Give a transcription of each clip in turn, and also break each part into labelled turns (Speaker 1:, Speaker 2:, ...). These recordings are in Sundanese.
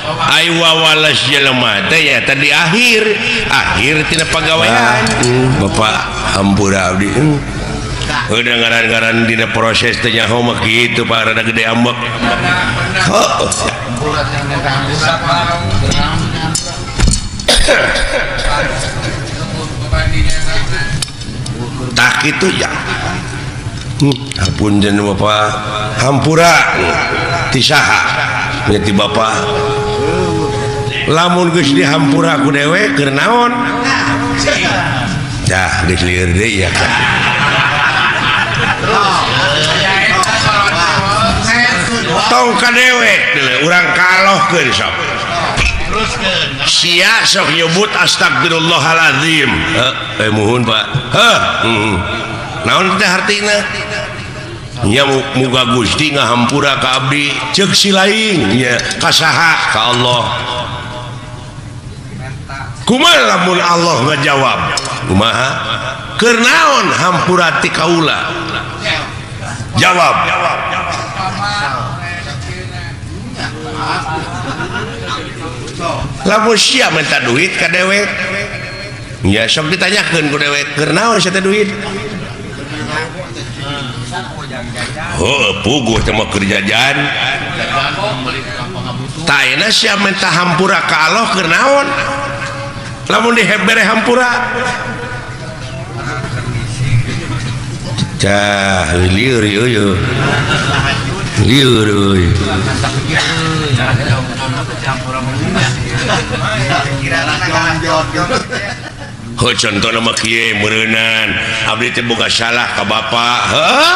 Speaker 1: Ai wawales jelema teh ya tadi akhir akhir tina pagawean. Bapak hampura abdi. Udah ngaran-ngaran dina proses teh nyaho mah kitu Pak, rada gede ambek. Heuh. Tak kitu ya. Hapunten Bapak, hampura ti saha? Nya ti Bapak. Lamun geus dihampura ku dewek keur naon? Dah geus lieur deui ya. Tong ka dewek urang kalohkeun sok. Sia sok nyebut astagfirullahalazim. Heuh, muhun Pak. Heuh. Naon teh hartina? Nya muga Gusti ngahampura ka abdi ceuk si lain nya ka saha? Ka Allah. Kumaha lamun Allah ngajawab? Kumaha? Keur naon hampura ti kaula? Jawab. Lamun sia minta duit ka dewek nya sok ditanyakeun ku dewek keur naon sia teh duit? Heuh, puguh teh mah keur jajan. Taena sia minta hampura ka Allah keur naon? Lamun dibere hampura. Cah, lieur ieu. Lieur euy. Heuh, contohna mah kieu meureunan. Abdi teh boga salah ka bapak. Heuh.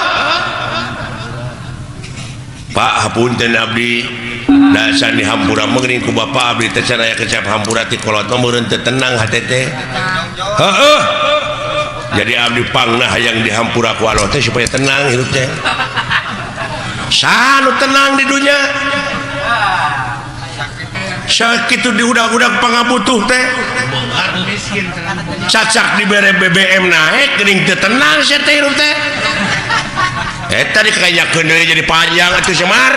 Speaker 1: Pak, hapunten abdi. Dasar dihampura mah geuning ku bapak abdi teh can aya kecap hampura ti kolot mah meureun teu tenang hate teh. Heuh. Jadi abdi pangna hayang dihampura ku Allah teh supaya tenang hirup teh. Saha nu tenang di dunya? Sakitu diudag-udag pangabutuh teh. Cacak dibere BBM naik geuning teu tenang sia teh hirup teh. Eta dikayakeun deui jadi panjang atuh Semar.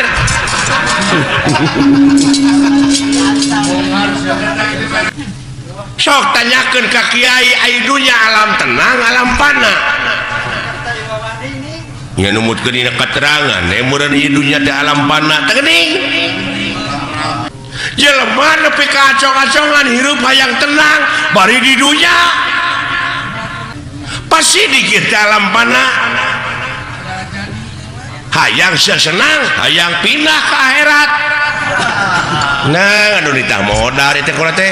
Speaker 1: Sok tanyakeun ka kiai ai dunya alam tenang alam pana. Nya numutkeun dina katerangan meureun ieu dunya teh alam pana teh geuning. Jelema nepi ka acong-acongan hirup hayang tenang bari di dunya. Pasti dikit teh alam pana. Hayang senang, hayang pindah ke akhirat. Nah, aduh ditah modal itu kula teh.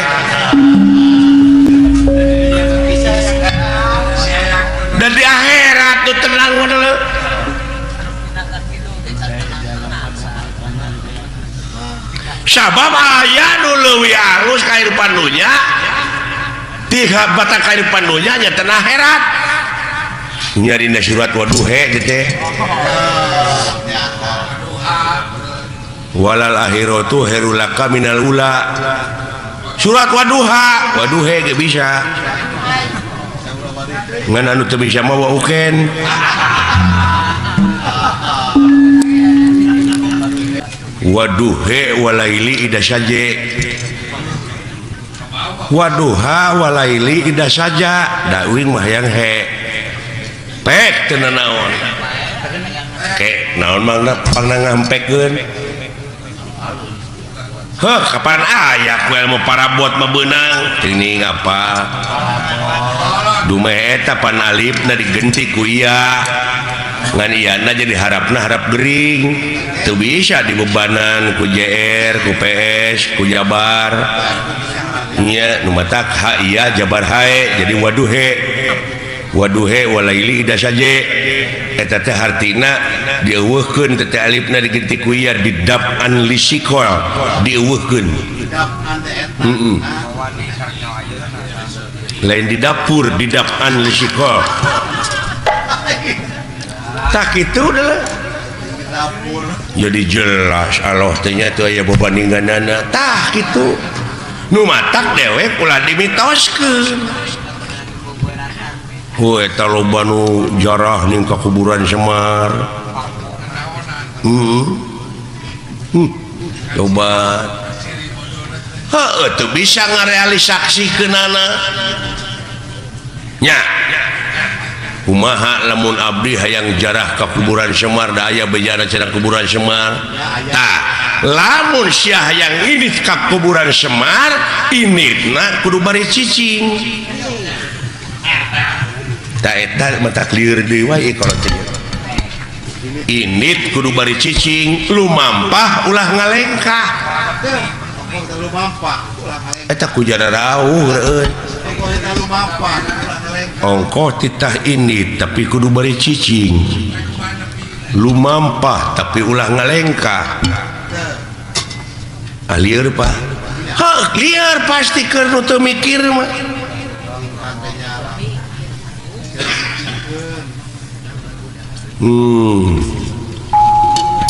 Speaker 1: Dan di akhirat tuh tenang modal. Sabab aya nu leuwih alus kahirupan dunya, tiga batang kahirupan dunya nya tenang akhirat. Nyari dina surat waduhe teh. Walal akhiratu khairul laka minal ula. Surat waduha, waduhe ge bisa. Ngan anu teu bisa mah wauken. Waduhe walaili ida saje. Waduha walaili ida saja. Da uing mah hayang he. Pek teu nanaon. Ke naon mangna pangna ngampekeun. Heh, kapan aya ku ilmu parabot mah beunang? Ini ngapa? Dumeh eta pan alifna digenti ku iya. Ngan iyana jadi harapna harap gering. Teu bisa dibebanan ku JR, ku PS, ku Jabar. Nya nu matak ha iya Jabar hae jadi waduhe. Waduhe walaili ida saje. Eta teh hartina dieuweuhkeun teh alifna digenti ku iya didap'an lisikol dieuweuhkeun. Heeh. Lain di dapur didap'an lisikol. Tak kitu adalah. Jadi jelas Allah teh nya teu aya bebandinganana. Tah kitu. Nu matak dewek ulah dimitoskeun. Heuh eta loba nu jarah ning ka kuburan Semar. Heeh. Loba. Heuh, teu bisa ngarealisasikeunana nya. Kumaha lamun abdi hayang jarah ka kuburan Semar, da aya bejana cenah kuburan Semar. Tah, lamun sia hayang indit ka kuburan Semar, inditna kudu bari cicing. Tah, eta mata lieur deui wae kalau teh. Indit kudu bari cicing, lumampah ulah ngalengkah. Eta ku jara rauh euy. Ongkoh titah indit tapi kudu bari cicing, lumampah tapi ulah ngalengkah. Ah, lieur, Pak. Heuh, lieur pasti keur nu teu mikir mah.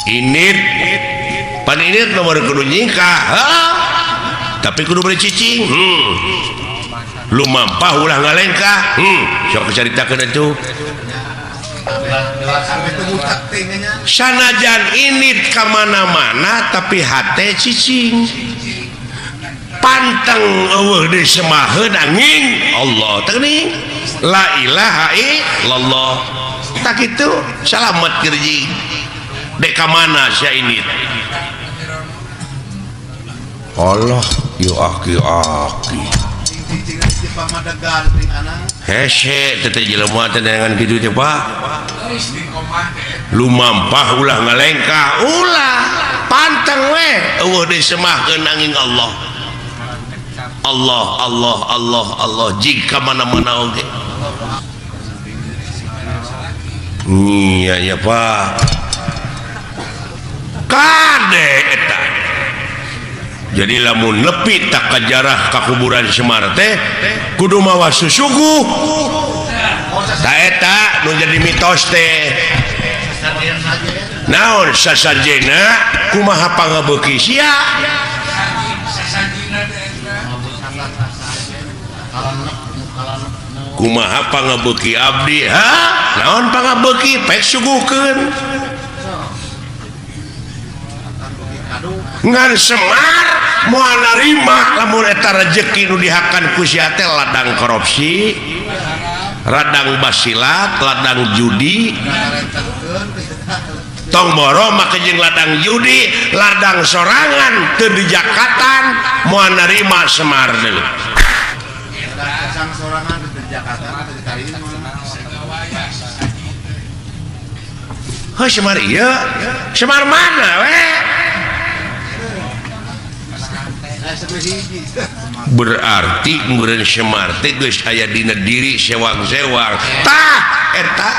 Speaker 1: Indit pan indit nomor kudu nyingkah. Heuh, tapi kudu bari cicing. Lumampah ulah ngalengkah. Sok caritakeun atuh. Sanajan indit ka mana-mana tapi hate cicing, panteng eueuh deui semaheun angin Allah teh geuning la ilaha illallah. Tak kitu salamet kirji dek ka mana sia indit. Allah yu aki aki hese teh jelema teh dengan kitu teh, Pak. Lumampah ulah ngalengkah, ulah panteng we eueuh deui semahkeun angin Allah. Allah Allah Allah Allah jika mana-mana oge. Iya ya, Pak. Kade eta. Jadi lamun nepi tak kajarah ka kuburan Semar teh kudu mawa susuguh. Ta eta nu jadi mitos teh. Naon sasajena kumaha pangabeuki sia? Kumaha pangabeuki abdi? Ha? Naon pangabeuki? Pek suguhkeun. Ngan Semar moal narima lamun eta rejeki nu dihakan ku sia teh ladang korupsi, ladang basilat, ladang judi. Tong boro make jeung ladang judi, ladang sorangan teu dijakatan moal narima Semar deui. Heuh, Semar ieu, Semar mana we? Berarti meureun Semar teh geus aya dina diri sewang-sewang. Tah eta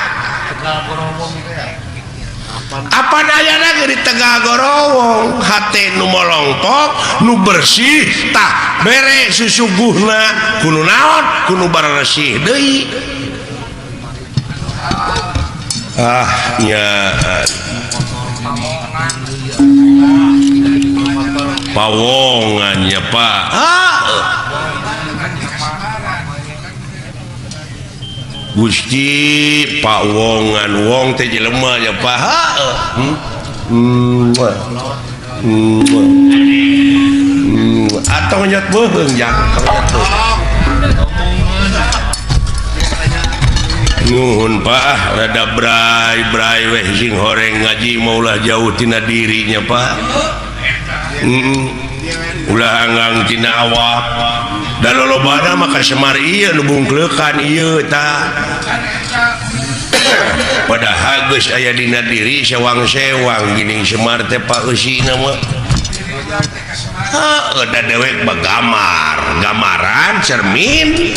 Speaker 1: apa dayana ge di Tegal Gorowong, hate nu molongpok nu bersih tah bere susuguhna kudu naon kudu baresih deui. Ah nya pawongan ya, Pak. Ah. Gusti pawongan wong teh jelema ya, Pak. Atau nyot beuheung jang, nyot beuheung. Nuhun, Pak, rada bray-bray weh sing horeng ngaji mah ulah jauh tina dirinya, Pak. Ulah anggang tina awak. Da lolobana mah ka Semar ieu nu bungkleukan ieu tah. Padahal geus aya dina diri sewang-sewang geuning Semar teh Pak eusina mah. Heuh, da dewek mah gamar, gamaran cermin.